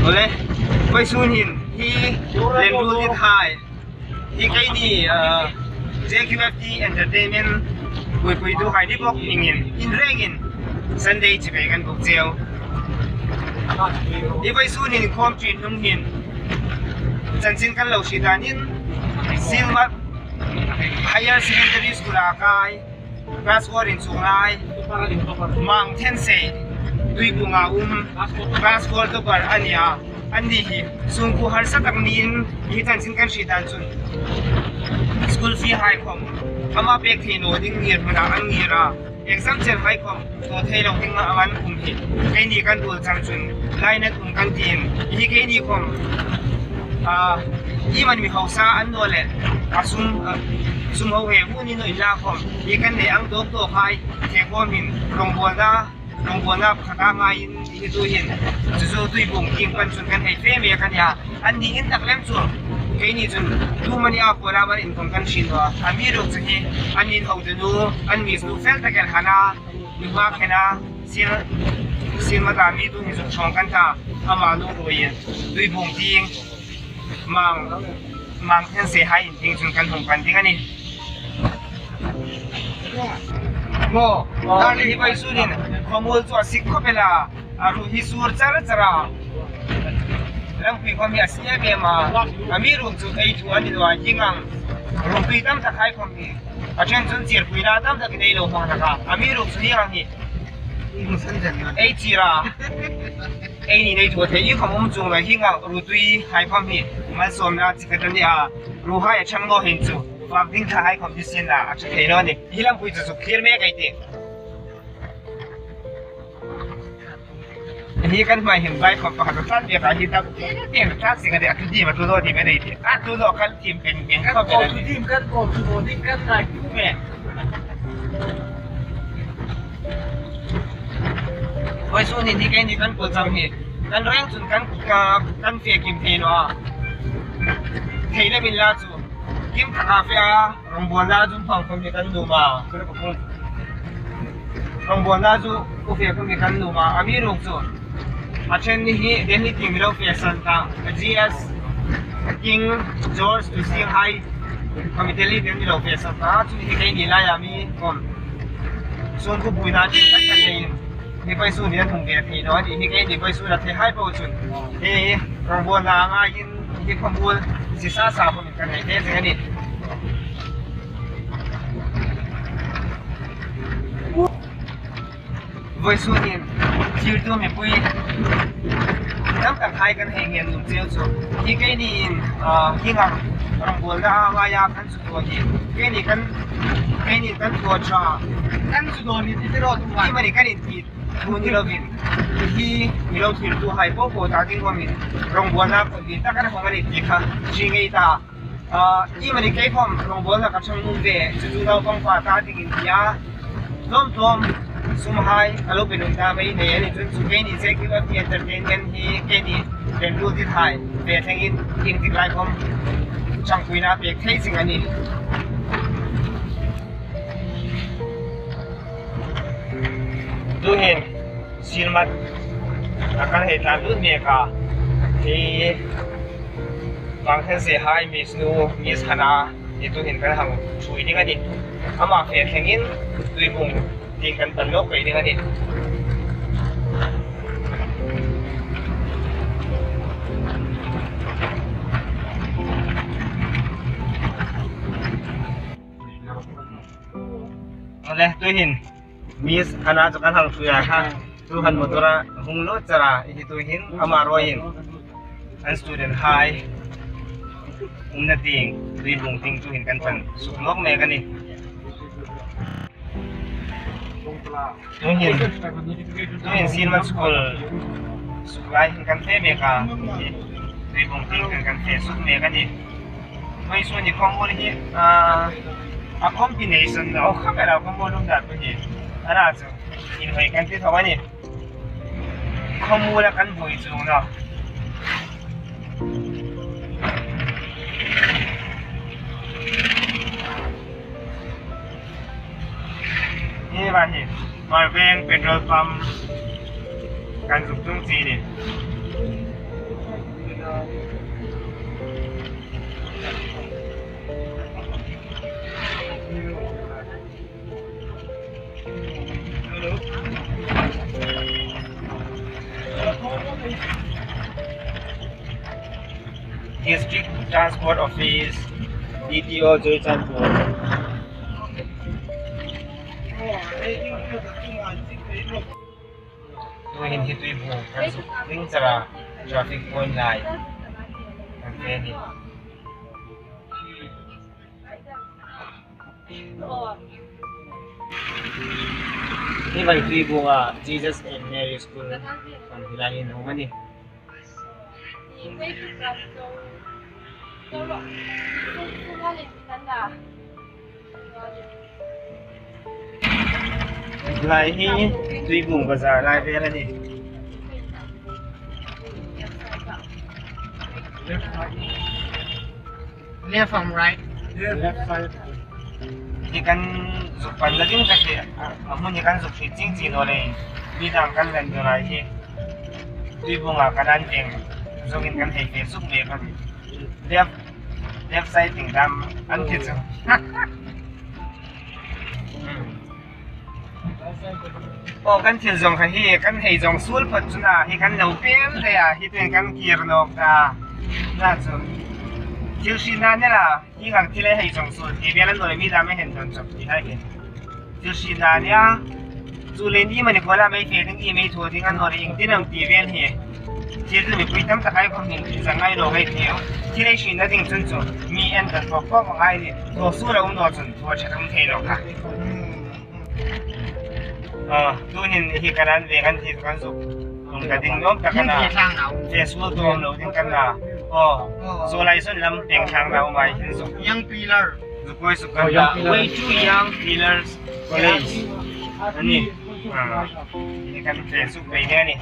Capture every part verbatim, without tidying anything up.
Awle, vawisun hin hi Lenrul Dit hai, hi keini, ah, J Q F T Entertainment puipuituhai ni bawk ningin, in rengin Sunday chibai kan buk cheu. Hi vawisun hin khawm ṭin hnung hin chanchin kan lo hriet dan hin Silmat Higher Secondary School-a kai, class four inchuk lai, Mangthensei, Tuibuong-a um, class four topper a nih a. Anni hi sungkuo harsa tak niin hi chanchin kan hriet dan chun school fee hai khawm ama pek thei naw ding ngirhmuna an ngir a. Exam chen hai khawm thaw thei lo ding a an um hi keini kan ruol chang chun lainat um kan tiin, hi keini khawm, ah, iemani mi hausa an naw leh a sum, ah, sum ho he hmu ni naw inla khawm hi kan nei ang tawk tawk hai thei khawmin rawngbawlna, rawngbawlna pakhat a ngaiin hi tu hin chu chu Tuibuong tieng pan chun kan hei fe mek a nih a. Anni intak lem chu keini chun tumani a kuona man inkhawm kan hriet naw a. Amiruokchu hi an inhotu nu, an miss nu fel tak el Hana, nunghak Hana, Sil, Silmata mi tu hi chu ṭhawng kan ta, ama nu ruoiin Tuibuong tieng, Mang, Mangthensei hai in tieng chun kan hung pan ding a nih. Maw, darling, hi vawisun hin khawmuol chu a sik khawp el a, a ru hi sur char char a. Lampui khawm hi a sie em em a, amiruokchu ei thu a ni naw a, hieng ang ruotui tam tak hai khawm hi a ṭhen chun chirpuina tam tak nei lo hmang hlak a, amiruokchu hieng ang hi ei chir a, eini nei thaw thei khawm um chuong lo, hieng ang ruotui hai khawm hi malsawmna chi khat a nih a, ruohai a ṭhang naw hin chu fak ding tha hai khawm hi sin la a ṭha thei naw a nih. Hi lampui chu chu clear mek ei tih. Hi kan hmai hin bike khawm pakhat a tlan mek a, hi tak tieng tak sing a nih, a tlu dim a tlu naw dim a nei tih. A tlu naw kan thiem peng peng khawp el a nih. Kan kawm chu ding kan ngai tu me. Vawisun hin hi keini kan kul chang hi kan reng chun kan, ka, kan fe kim thei naw a. Thei lem inla chu kim taka fe a, rawngbawlna chu hmang khawm hi kan nuom a. Rawngbawlna chu u fe khawm hi kan nuom a. Amiruokchu a ṭhen ni hi Delhi tieng mi lo fe san ta, G S, King George tu sing hai khawm hi Delhi tieng mi lo fe san ta. Chu hi keini laia mi khawm sungkuo buoina ding tak kan neiin hi vawisun hin hung ve thei naw a nih. Hi keini vawisun a thei hai po chun hi rawngbawlna ngaiin hi khawmuol si sa sa khawm kan hei fe zing a nih. Vawisun hin thlirtu mipui tam tak hai kan hei ngên nuom cheu chu hi keini in, ah, hieng ang rawngbawlna a ngaia kan chu thaw hi keini kan, keini kan thaw ṭha. Kan chu dawn ni ti ti ro tu ma. Iemani kan inti thu ni lovin, hi mi lo thlirtuhai po po ta ding khawmin rawngbawlna khawm din tak kan hawng a nih ti kha hre ngei ta. Ah, iemani kei khawm rawngbawlna ka ṭhang nuom ve, chu chu naupang pa ta dingin tia tlawm tlawm sumhai a lo pe nuom ta mei nei a ni chun chu keini J Q F T Entertainment hi keini Lenrul Dit hai ve thlengin ieng tik lai khawm ṭhangpuina pek thei zing a nih. Tuhin Silmat a kan hei tlan lut mek a, hi Mangthensei hai Miss nu, Miss Hana hi tuhin kan hang ṭhuoi ding a nih. Ama fe thlengin Tuibuong tieng kan pan nawk pei ding a nih. Awle, tuhin Miss Hana chu kan hang ṭhuoi a kha. Tuhin motor-a hung lo char a, hi tuhin ama ruoiin an student hai umna tieng, Tuibuong tieng tuhin kan pan suk nawk mek a nih. Tuhin, tuhin Silmat School suk lai hin kan fe mek a, Tuibuong tieng kan, kan fe suk mek a nih. Vawisun hi khawmuol hi, ah, a combination lo khawp el a, khawmuol um dan tu hi. A na chu inhawi kan ti tho a nih. Khawmuola kan buoi chuong naw. Hi va hi, Hmarveng petrol pump kan zuk tlung chi a nih. District Transport Office, D T O Churachandpur. Tuhin hi Tuibung kan zuk ding chara traffic point lai kan fe ni. Hi vai Tuibunga Jesus and Mary School kan hi lai hin hung a ni. Lai hi Tuibung Bazar lai vel a ni. Left and right. Left side. Hi kan zuk panna ding ka ti, a hmun hi kan zuk hriet chieng chieng naw leiin, mi dang kan len dawr lai hi. Tuibunga kan an veng zongin kan hei fe suk mek a nih. Left, left side ding dam an ti chu. Hmm. Aw, kan thil zong kha hi, kan hei zong suol phawt chun a, hi kan lo pel thei a, hi tuin kan kir nawk ta. Na chu. Thil hrietna ni la, hi ngang thil hei zong suol, ti vel an lo le mi dam ei hei dawn chawp ti hai hi. Thil hrietna nia. Chu le ni mani ko la mei fe ding i mei thaw ding an lo le ieng tin am ti vel hi. Thil chu mipui tam tak hai khom hin ti zang ngai lo ngai ti. Thil hei hrietna ding chun chu, mi en dawn pawp pawp a ngai ni. Thaw suol a um naw chun, thaw ṭhat um thei lo kha. Ah, tuhin hi kan an ve kan thi kan zuk. Hung ka ding nuom tak a na. Fe suol tuom lo ding kan na. Oh, so lai sun lam peng thang na um ai hin zuk. Young pillar. Zuk koi zuk kan na. Young pillar. Way to Young Pillars College. A ni. Ah, hi kan fe zuk ve ding a ni.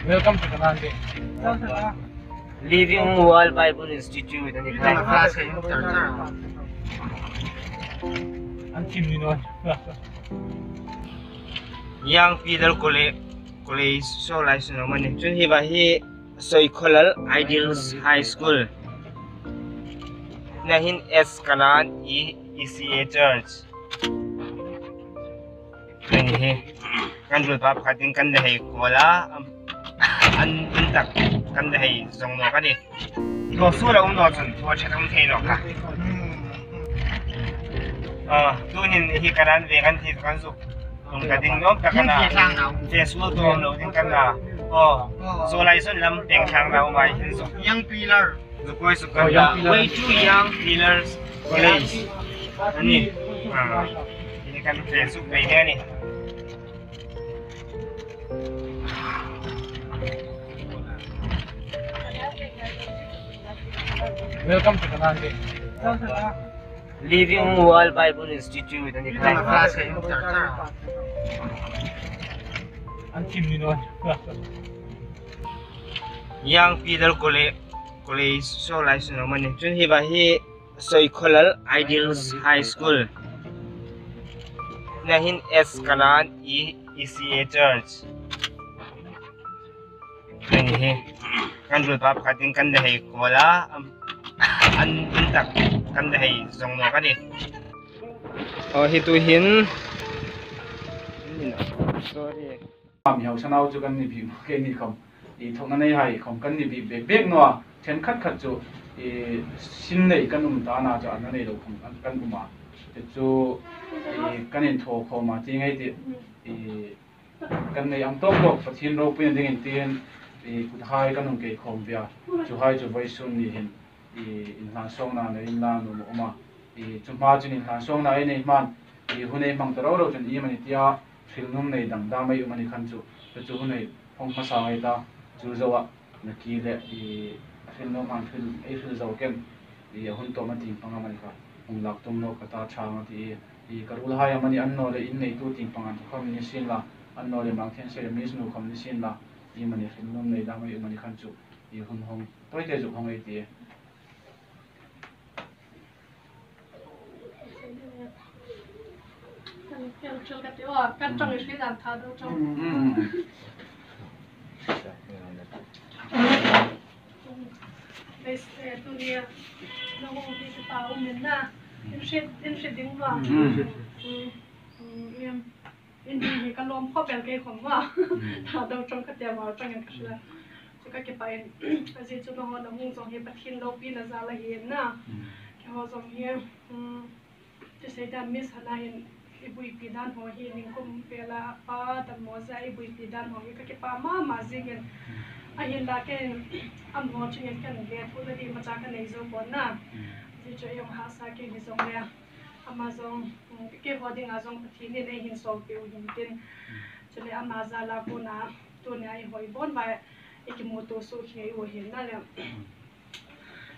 Welcome to Kanaan Day. Living Word Bible Institute. An thim ni naw. Young Pillar College, College, so lai sun a um a nih. Chun hi va hi Soikhawlal Ideals High School. Na hin S Kanaan, E C A Church. Kan hi, kan rul pa pakhat ding kan la hei kuol a, an, an tak kan la hei zong nawk a nih. Thaw suol a um naw chun, thaw ṭhat um thei nawk kha. Ah, tuhin hi kan an ve kan thi kan zuk. Hung ka ding nuom tak a na. Fe suol tuom lo ding kan na. Oh, so lai sun lam peng thang na um ai hin zuk. Young pillar. Zuk koi zuk kan na. Way to Young Pillars College. A ni. Ah, hi kan fe zuk ve ding a ni. Welcome to Kanaan Day. Living Word Bible Institute. An thim ni naw. Young Pillar College, College, so lai sun a um a nih. Chun hi va hi Soikhawlal Ideals High School. Na hin S Kanaan, E C A Church. Kan hi, kan rul pa pakhat ding kan la hei kuol a, an, an tak kan la hei zong nawk a nih. Oh, hi tuhin. Sorry. Mi hausa nau chu kan ni bik, keini khom. I thawkna nei hai khom kan ni bik bek bek naw a. Ṭhenkhat khat chu, i sin nei kan um ta a na chu an nei lo khom kan, kan um a. Chu, i kan inthaw khom a ti ngai ti. I kan nei ang tawk tawk Pathien ropuina dingin tiin, i kuthai kan hung kei khom ve a. Chuhai chu vawisun ni hin, i inhlan sawngna nei inla nuom a um a. I chu hma chun inhlan sawngna ei nei hman, i hun ei hmang ta ro ro chun i mani tia hril nuom nei dang dam ei um a ni khan chu. Chu chu hun ei hawng hmasa ngai ta. Chu zo a. Nakie le, i, hril nuom hang hril, ei hril zo ken, i, a hun tawm a tieng pang a mani kha, hung lak tum naw ka ta ṭha a ti, i, ka ruolhai a mani an naw le in neitu tieng pang an khom ni sien la, an naw le Mangthianse le Miss nu khom ni sien la, i mani hril nuom nei dam ei um a ni khan chu, i, hun hawng, tawite zuk hawng ei ti. Kel chul ka ti aw, kan ṭawng i hriet dan Thado ṭawng. Mm. Ei, eh, tu nia, nang hung ti pa um in na. In hriet, in hriet ding maw. Mm. Mm, mm, em, in hriet hi ka lawm khawp el kei khawm maw. Mm. Thado ṭawng ka ti a, Hmar ṭawngin ka hril a. Chu ka kipah in, a zie chu nang haw nang hung zawng hi Pathien lopina zâl a hi na. Mm. Keihaw zawng hi, mm, Ti sei dan Miss Hana hin i buoipui dan haw hi ningkum vela pa dam maw zia i buoipui dan haw hi ka kipah ma ma zingin. A hin la ken am haw chungin kan le thu la di ma cha ka nei zo pon na. Zie chu ei hung hasa kei ni zawng le. Ama zawng, mm, keihaw dinga zawng Pathienin ei hin sawlpui hin tin. Chule ama zâla kuna tunia ei hawi bon vai. I kimutu suok hi ei u hin na le.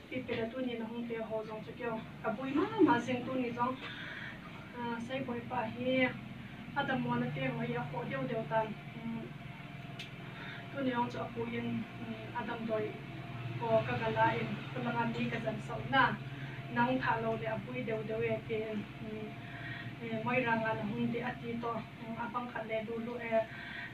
Pi Pela tuni nang hung te haw zawng chu keihaw ka buoi ma ma zing tuni zawng. Ah, Seibuoi pa hi a dam mawna te haw hi a khaw deu deu tan. Mm, tuni zawng chu a puin, mm, a damdawi haw ka ga la in, khulanga mi ka zan sau na. Nang tha lo le a buoi deu deu e tiin, mm, eh, Moiranga nang hung ti a ti tawh. A pang khat le Lulu, eh,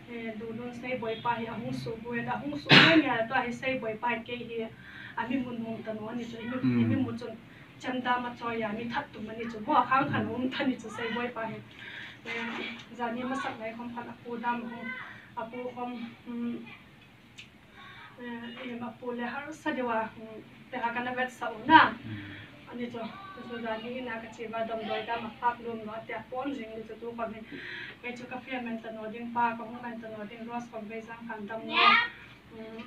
eh, Lulu Seibuoi pa hi a hung suok buoi, a hung suok buoi nia, tua hi Seibuoi pa hi kei hi a mi hmu nuom ta naw a ni chu, i mi, i mi hmu chun cham dam a chawi a, mi that tum a ni chu, maw khang khan um ta ni chu Seibuoi pa hi. Eh, zani hmasak lai khawm khan a pu dam hung, a pu khawm, um, Eh, em, a pu le harsa deu a, mm, te ha kan a vet sa u na. Mm. A ni chu, chu chu zani ina ka chi va damdawi dam a phak lum naw a ti a pawm zing ni chu tu khawm hin. Kei chu ka fiam men ta naw ding pa, ka hung men ta naw ding Rose khawm vei zang khan dam naw. Mm,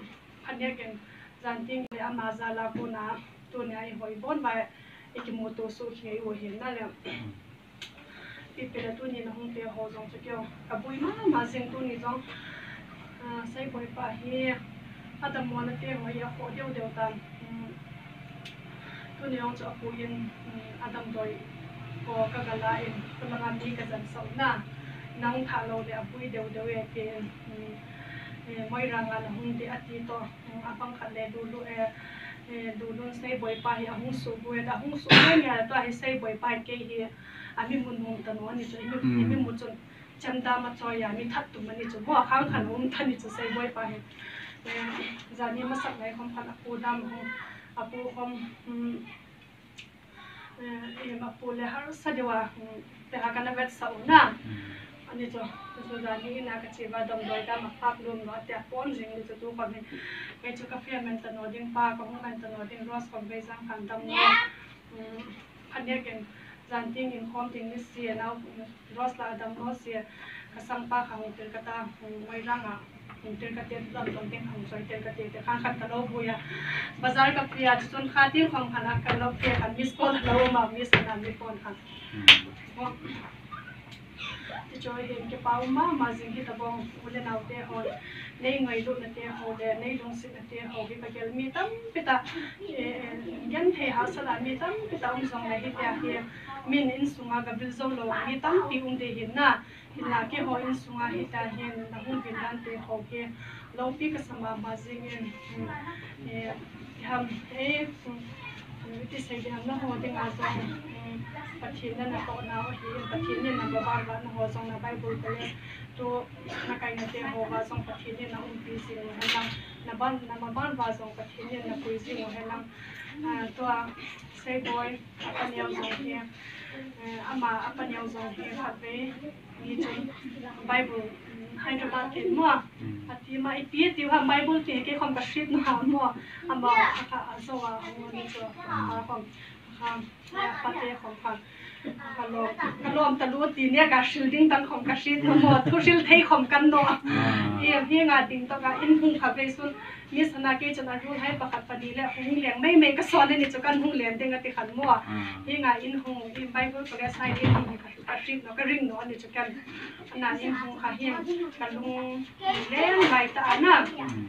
khan nia ken zan ting le ama zâla kuna. Tunia i hawi bon vai, i kimutu suok hi ei u hin na le. Pi Pela tuni nang hung te haw zawng chu keihaw ka buoi ma ma zing tuni zawng. Ah, Seibuoi pa hi a dam mawna te haw hi a khaw deu deu tan. Mm, tuni zawng chu a puin, mm, a damdawi haw ka ga la in, khulanga mi ka zan sau na. Nang tha lo le a buoi deu deu e tiin, mm, eh, Moiranga nang hung ti a ti tawh. A pang khat le Lulu, eh, eh, Lulu Seibuoi pa hi a hung suok buoi, a hung suok buoi nia, tua hi Seibuoi pa hi kei hi a mi hmu nuom ta naw a ni chu, i mi, i mi hmu chun cham dam a chawi a, mi that tum a ni chu, maw khang khan um ta ni chu Seibuoi pa hi. Eh, zani hmasak lai khawm khan a pu dam hung, a pu khawm, um, Eh, em, a pu le harsa deu a, mm, te ha kan a vet sa u na. Mm. A ni chu, chu chu zani ina ka chi va damdawi dam a phak lum naw a ti a pawm zing ni chu tu khawm hin. Kei chu ka fiam men ta naw ding pa, ka hung men ta naw ding Rose khawm vei zang khan dam naw. Mm, khan nia ken zan ting in khawm ting ni si a nau, mm, Rose la dam naw si a, ka sangpa kha hung tir ka ta, mm, Moiranga. Hung tir ka ti, dam dam ding hung chawi tir ka ti, ti khan khan ka lo buoi a. Bazar ka pui a, chu chun kha ting khawm khan a ka lo pui a, khan miss call a lo um a, miss a na mi phone khan. Hmm. Ti chawi hin kipa um ma ma zing hi ta vawng, u le nau te haw, nei ngailutna te haw le, nei lungsietna te haw hi ka gel mi tampi ta, eh, eh, gen thei hausa la mi tampi ta um zawng le hi tia hi, min in sunga ka bil zo lo mi tampi um de hin na. Hinla keihaw in sunga hi ta hin, nang hung vil dan te haw hi, lopi ka sa ma ma zingin, mm, eh, ham, eh, mm, ti sei ding ham na haw dinga zawng, mm, Pathien na na ko na haw hi, Pathien na na ba ba na haw zawng na Bible college, tu na kai na te haw ba zawng Pathien na umpi zing u hen lang, na ban, na ma ban ba zawng Pathien na pui zing u hen lang, ah, tua Seibuoi, a pa neu zawng hi, eh, ama a pa neu zawng hi khat vei, ni chun Bible, mm, Hyderabad ke maw. Mm. A ti ma, i pi ti ha Bible ti kei khawm ka hriet naw a maw. Ama a kha a zo a, a hung ni chu, a khawm, a kha, a pa te khawm kha, a kha lawm, ka lawm ta lu ti nia ka hril ding dang khawm ka hriet naw maw. Thu hril thei khawm kan naw. Ah. Em, hienga ding tawka in hung kha vei sun, Miss Hana kei chun a ruolhai pakhat pahni le hung leng mei mei ka sawn a ni chu kan hung leng ding a ti khan maw. Ah. Hienga in hung, in Bible college hai in hung ka, ka hriet naw, ka ring naw a ni chu kan. Ana in hung kha hieng ka lung leng ngai ta a na,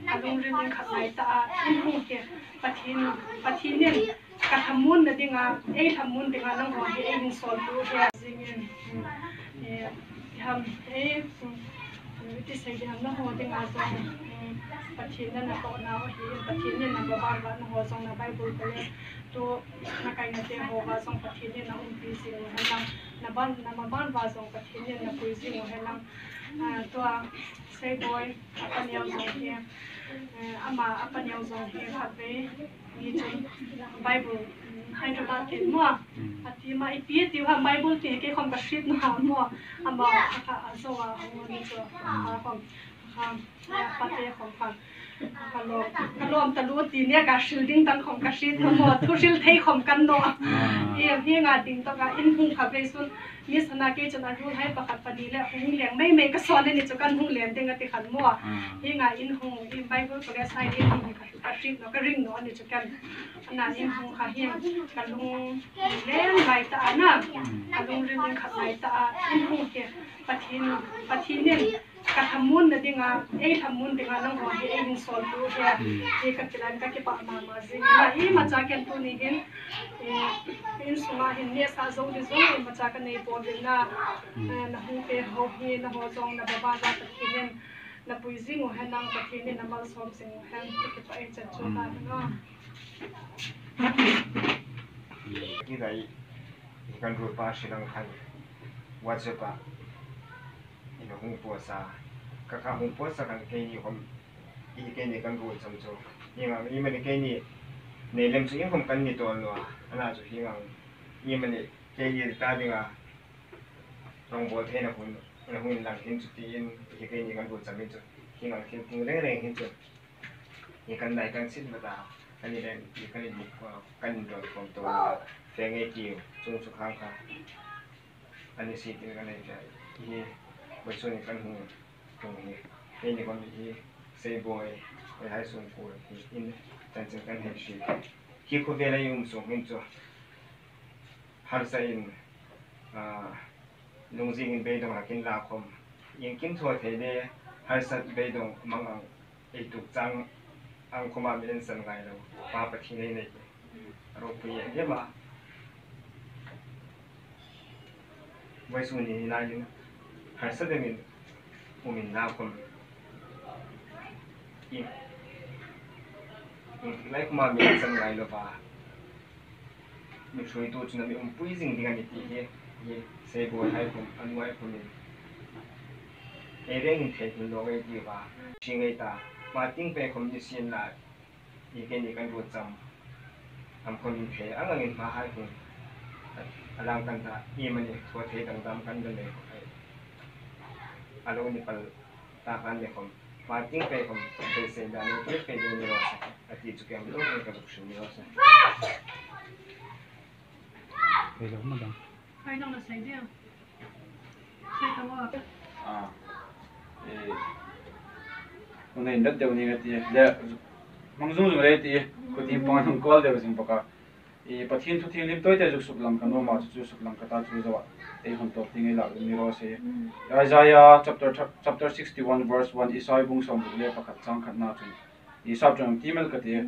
ka lungril inkhat ngai ta a, in hung hi Pathien, Pathienin ka thlamuon na dinga, ei thlamuon dinga nang haw hi ei hung sawltu hi a zingin, eh, ham, eh, ti sei ding ham na haw dinga zawng, mm, Pathienin a tawna hi, Pathienin a maban va na ho zong na Bible te le tu na kaina te ho va zong Pathienin a umpi zing u hen lang, na ban, na maban va zong Pathienin a pui zing u hen lang. Ah, tua Seiboi a pa neu zong hi, eh, ama a pa neu zong hi khat vei ni chun Bible, mm, hai to ta tin maw. Mm. A ti ma i pi ti ha Bible ti kei khom ka hriet naw ha maw. Ama a ka a zo a, a ngun ni chu a khom. Kha, a pate khom kha. Ka lawm, ka lawm taluo ti nia ka hril ding dang khom ka hriet naw maw, thu hril thei khom ka ni naw. Ah. Hi, hi nga ding tawka in hung kha vei sun, Miss Hana kei chun a ruolhai pakhat pahni le hung leng mei mei ka sawn a ni chu kan hung leng ding a ti khan maw. Ah. Hi nga in hung, in Bible college hai in hung ka, ka hriet naw, ka ring naw a ni chu kan. Ana in hung kha hi, ka lung leng lai ta a na, ka lungril leng khat lai ta a, in hung hi, Pathien, Pathienin ka thlamuon na dinga, ei thlamuon dinga nang ho hi ei insawltu hi, hi ka ti lai ka kipah ma ma zing. Na hi ma cha ken tu ni hin, eh, in sunga hin ni sa zo di zo, in ma cha ka nei po din na, eh, na hung pe ho hi, na ho zong na baba za Pathienin, na pui zing u hen lang Pathienin na malsawm zing u hen, ka kipah ei chan chu ta na. Hi lai, hi kan ruolpa Sri Lanka khan WhatsApp-a, in hung post a, ka ka hung post a kan keini khom, hi keini kan ruol cham chu. Hi ngang, hi mani keini nei lem chu in khom kan ni tawl naw a, ana chu hi ngang, hi mani keini ta dinga rongbol theina hun, hun lang hin chu tiin, hi keini kan ruol cham hin chu. Hi ngang thil ting reng reng hin chu. Hi kan nai kan sin ma ta, kan ni reng, hi kan ni, kan ni ron khom tawl naw a. Fe ngei tiu, chung chu khang kha. Ani si tin kan nei ta. Hi, vawisun ni kan hung tung hi. Keini khom hi, Seiboi, ei hai sung kul hi, in, chanchin kan hei si. Hi khawvela i um sung hin chu. Harsa in, ah, lungzing in beidong lakin la khom. Iengkim thaw thei le, harsat beidong mang ang, ei tuk chang ang khoma mi en san ngai lo. Pa Pathien ei nei. A ropui em em a. Vawisun ni lai in, harsa deuin um inla khom. I, i lai khoma mi san ngai lo pa. Mi hruoitu chun a mi umpui zing ding a ni ti hi, hi Seiboi hai khom, a nu hai khomin. Ei rengin thei hun lo ei ti va. Hring ei ta. Ma ting pe khom ni sien la. I keini kan ruol cham. Am khom in thei ang angin hma hai hun. A lang kan ta, i mani thaw thei dang dam kan dam nei khom hai. A lo ni pal ta kan ni khom. Ma ting pe khom, beisei dan ni pe pe ding ni lo sa. A ti chu kem lo, ka zuk hring ni lo sa. Ei lo ma dang. Hai nang na sei dia. Sei ka wa. Ah. Eh. Hun nei dat deu ni ka ti. Le, hmang zung zung le ti. Ko ti pang hung kol deu zing bawk a. I Pathien thu thienghlim tawite zuk suklang ka nuom a, chu chu suklang ka ta chu zo a. Ei hun tawp ding ei lak ni raw se. Isaiah chapter th-, chapter sixty-one verse one, Isai bung sawmruk le pakhat chang khatna chun. I sap chang ti mel ka ti.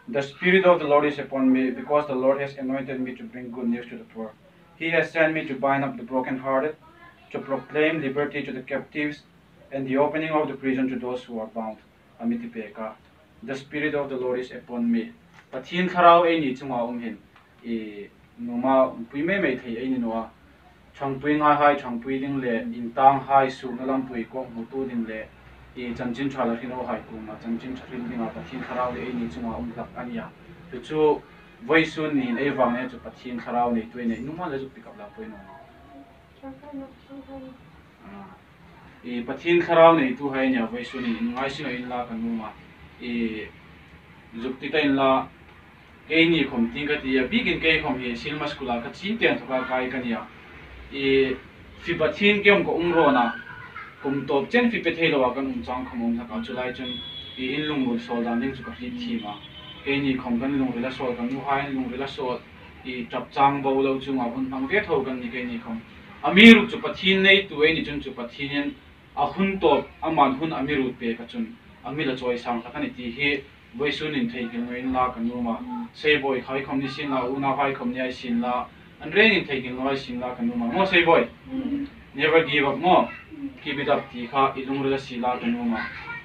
The Spirit of the Lord is upon me, because the Lord has anointed me to bring good news to the poor. He has sent me to bind up the brokenhearted, to proclaim liberty to the captives, and the opening of the prison to those who are bound. A mi ti pek a. The Spirit of the Lord is upon me. Pathien Thlarau ei ni chunga um hin. I nuom a, pui mei mei thei ei ni naw a. Ṭhangpui ngaihai ṭhangpui ding le, intanghai sukna lampui kawkhmutu ding le, i chanchin ṭha la hre nawhai kuoma chanchin ṭha hril dinga Pathien Thlarau le ei ni chunga um hlak a nia. Chu chu vawisun niin ei vang e chu Pathien Thlarau neitu ei nei nuom a le zuk pick up la pui naw. Ah. I Pathien Thlarau neituhai nia vawisun in ngaising a inla ka nuom a. I zuk ti ta inla, keini khom ting ka ti a, bikin kei khom hi Silma School-a ka chim tieng thoka kai ka nia. I fie Pathien kei um ka um rawn a, kum tawp chen fie pe thei loa kan um chang khom um hlak a, chu lai chun i in lungril sawl dan ding chu ka hriet thiem a. Keini khom kan lungril a sawl, kan nuhai an lungril a sawl, i ṭap chang bo lo chunga hun hmang ve tho kan ni keini khom. Amiruokchu Pathien neitu ei ni chun chu Pathienin a hun tawp, aman hun a mi ruot pek a chun, a mi la chawisang hlak a ni ti hi, vawisun in theinghil naw inla ka nuom a. Seiboi hai khom ni sien la, unauhai khom ni ei sien la, an rengin theinghil naw ei sien la ka nuom a. Maw Seiboi? Never give up maw. Keep it up ti kha i lungrila sie la ka nuom a.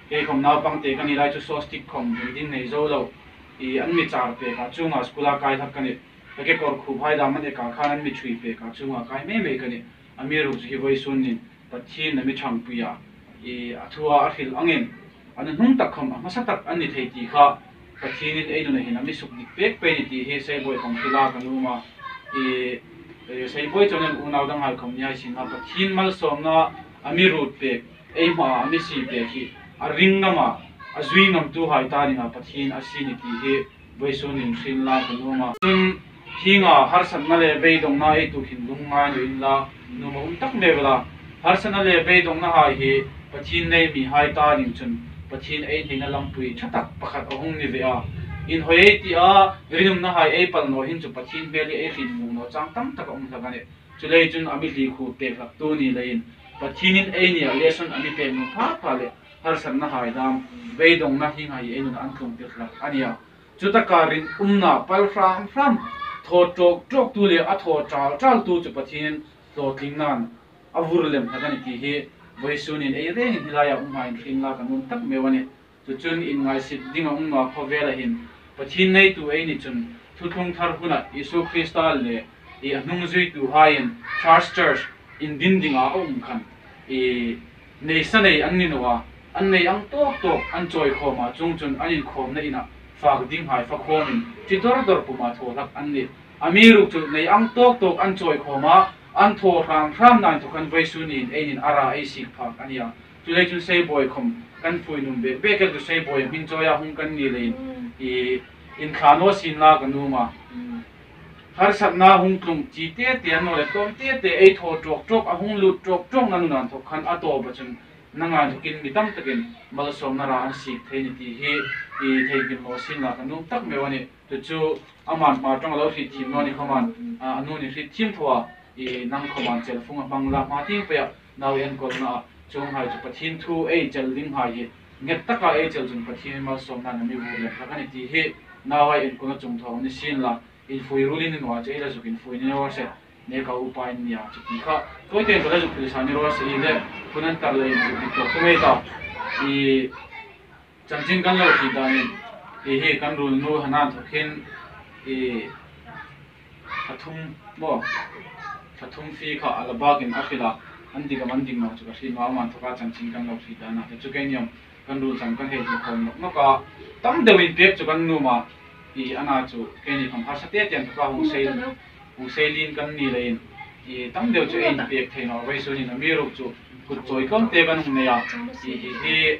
Kei khawm naupang te ka ni lai chu swastik khawm ding ding nei zo lo. I an mi char pek a chunga school-a kai hlak ka nih. Ka kekawr khup hai dam an ek a khan an mi chhui pek a chunga kai mei mei ka nih. Amiruokchu hi vawisun nin Pathienin a mi ṭhangpui a, i a thu a hril angin a nuhnung tak khawm a hmasa tak an ni thei ti kha Pathienin ei nuna hin a mi sukdik pek pei ni ti hi Seibawi khawm hril a ka nuom a. I, e, Seibawi chauh unau danghai khawm ni hai sin a Pathien malsawmna a mi ruot pek, ei hmaa a mi sie pek hi a ring ngam a, a zui ngamtuhai ta dinga Pathien a sie ni ti hi vawisun nin hril a ka nuom a. Chun hienga harsatna le beidongna ei tuok hin lungngai naw inla, nuom a um tak mei vela. Harsatna le beidongna hai hi Pathien nei mihai ta ding chun Pathien ei hneina lampui ṭha tak pakhat a hung ni ve a. Inhawi ei ti a, rinumna hai ei pal naw hin chu Pathien hmel hi ei hriet nuom naw chang tam tak a um hlak a nih. Chuleiin chun a mi hliehru pek hlaktu ni leiin Pathienin ei nia lesson a mi pek nuom pha pha le harsatna hai dam, beidongna hienga hi ei nuna an tlung tir hlak a nih a. Chutaka rinumna pal hram hram, thaw ṭawk ṭawktu le a thaw ṭal ṭaltu chu Pathienin hlawtling nan a vur lem hlak a nih ti hi vawisun nin ei rengin hi laia umhai hril a ka nuom tak mei a nih. Chu chun inngaisit ding a um naw a, khawvela hin Pathien neitu ei ni chun thuthlung thar huna Isu Krista le i a hnungzuituhaiin first church indin dinga a um khan i nei sa nei an ni naw a, an nei ang tawk tawk an chawi khawm a, chuongchun an inkhawmna ina fak dinghai fa khawmin ṭi dawr dawr puma thaw hlak an nih. Amiruokchu nei ang tawk tawk an chawi khawm a, an thaw hram hram nan thu khan vawisun nin ei nin a ra ei sik phak a nih a. Chuleiin chun Seibawi khawm kan fui nuom bek bek el chu Seibawi hming chawia hung kan ni leiin i inthla naw sienla ka nuom a. Harsatna hung tlung chi te te an naw le tlawm te te ei thaw ṭawk ṭawk a hung lut ṭawk ṭawkna nuna inthawk khan a tawpa chun nanga inthokin mi tam takin malsawmna ra an sik thei ni ti hi i theikim naw sienla ka nuom tak mei a nih. Chu chu aman hma ṭawng a lo hriet thiem naw ni khawmin a, a nu ni hriet thiem tho a, i nang khawmin chel fung a hmang la hma tieng peia nau enkawlna a, chuonghai chu Pathien thu ei chel dinghai hi nget taka ei chel chun Pathienin malsawmna a mi vur lem hlak a nih ti hi nauhai enkawlna chung thaw ni sienla, infui ruolin ni naw a, chu ei la zuk infui ni naw se, neka upa in nia chu ti kha. Kawite ka la zuk hril sa ni raw se i le, hun an tar leiin zuk dik tawk tum ei ta. I chanchin kan lo hriet danin, i hi kan ruolnu Hana inthawk hin, i thla thum maw, thla thum fee kha a la bakin a hril a, an dik am an dik naw chu ka hriet naw a, ama inthoka chanchin kan lo hriet dan a, chu keini am kan ruol chang kan hei hmu khawm nawk nawk a, tam deuin pek chu kan nuom a, i ana chu keini khawm harsa te te inthoka hung sei, hung sei lien kan ni leiin, i tam deu chu ei inpek thei naw, vawisun nin amiruokchu kut chawi tlawm te kan hung nei a, i hi hi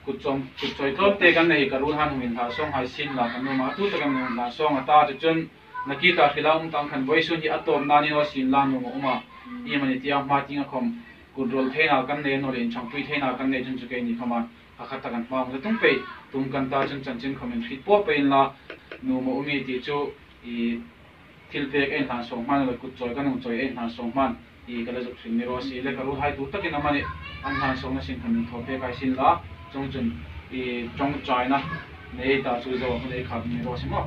kut chawi, kut chawi tlawm te kan nei hi ka ruolhaiin hung inhla sawng hai sienla ka nuom a, tu ta kan hung inhla sawng a ta chu chun nakita hrila um tang khan vawisun hi a tawpna ni naw sienla nuom a um a, i mani tia hma tienga khawm kut rawl theina kan nei naw le inṭhangpui theina kan nei chun chu keini khawmin a khat tak an hma hung la tum pei tum kan ta chun chanchin khawmin hriet pawp pei inla nuom a um i ti chu i thilpek ei inhlan sawng hman le kut chawi kan hung chawi ei inhlan sawng hman i ka la zuk hril ni raw se i le ka ruolhai tu takin amani an hlan sawngna sin khawmin thaw pek hai sienla, chuongchun i ṭawngṭaina nei ta chu zo hun ei khap ni raw se maw.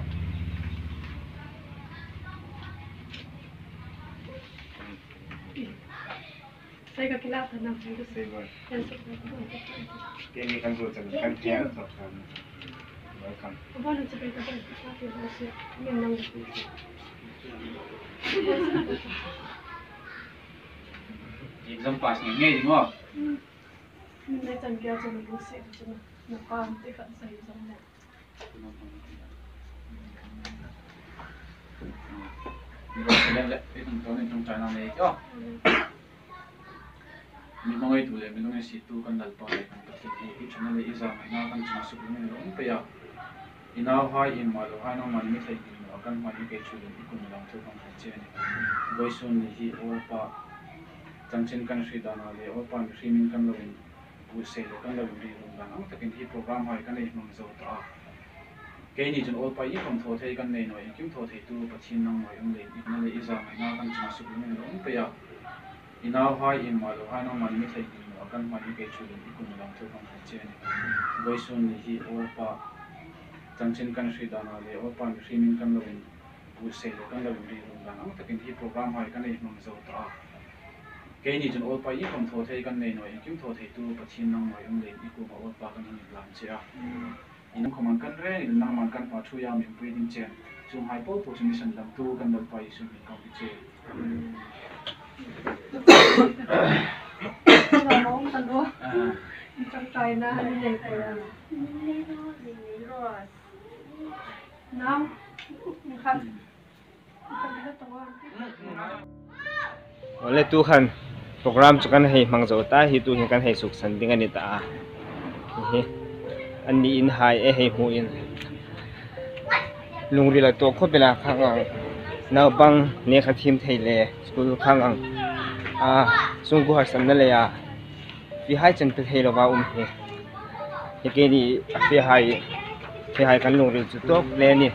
Sai ka kila ta na. Sai ba. Keini kan ruol chang kan thiang thawk kan. Welcome. Ba na chu bai ka bai ka ti ho si. Min nang. Exam pass ngei ngei ding maw. Min nai chan kia chan lo si chu na. Na pa te khat sai exam na. Ni raw se le, i tum tawnin ṭawngṭaina nei tio. Mi hmangaitu le mi lunginsiettu kan Lalpa le kan Pathien hi, i ṭhatna le i zangaina kan chunga suklumin lo um pei a. I nauhai, i mamalohai nangma'n mi theihnghilna kan hmai i kei ṭhuoiin i kum lang thu kan hril che a nih. Vawisun ni hi Lalpa, chanchin kan hriet dana le Lalpa mihriemin kan lo in buotsai le kan lo inril dan ang takin hi program hai kan hei hmang zo ta a. Keini chun Lalpa iengkhawm thaw thei kan nei naw, iengkim thaw theitu Pathien nangma i um leiin i ṭhatna le i zangaina kan chunga suklumin lo um pei a. I nauhai, i mamalohai nangma'n mi theihnghilna kan hmai i kei ṭhuoiin i kum lang thu kan hril che a nih. Vawisun ni hi Lalpa, chanchin kan hriet dana le Lalpa mihriemin kan lo in buotsai le kan lo inril dan ang takin hi program hai kan hei hmang zo ta a. Keini chun Lalpa i khawm thaw thei kan nei naw, iengkim thaw theitu Pathien nangma i um leiin i kuoma Lalpa kan hang inhlan che a. I nang khawm an kan reng, i nangma kan pa thuia mi umpui ding chen. Chuonghai po po chu mi sandamtu kan Lalpa Isu hmingin kan ti che. Hello, hello. Ah. Kan try na, ni nei ko ya. Nam, khat. Awle, tu khan program chu kan hei hmang zo ta, hi tu hin kan hei suksan ding a ni ta a. Hi, anni inhai ei hei hmuin lungril a tuok khawp el a, khang ang naupang nekhawthiem thei le school khang ang, a, sungkuo harsatna leia fee hai chen pe thei lova um hi. Hi keini fee hai, fee hai kan lungril chu tuok le ni.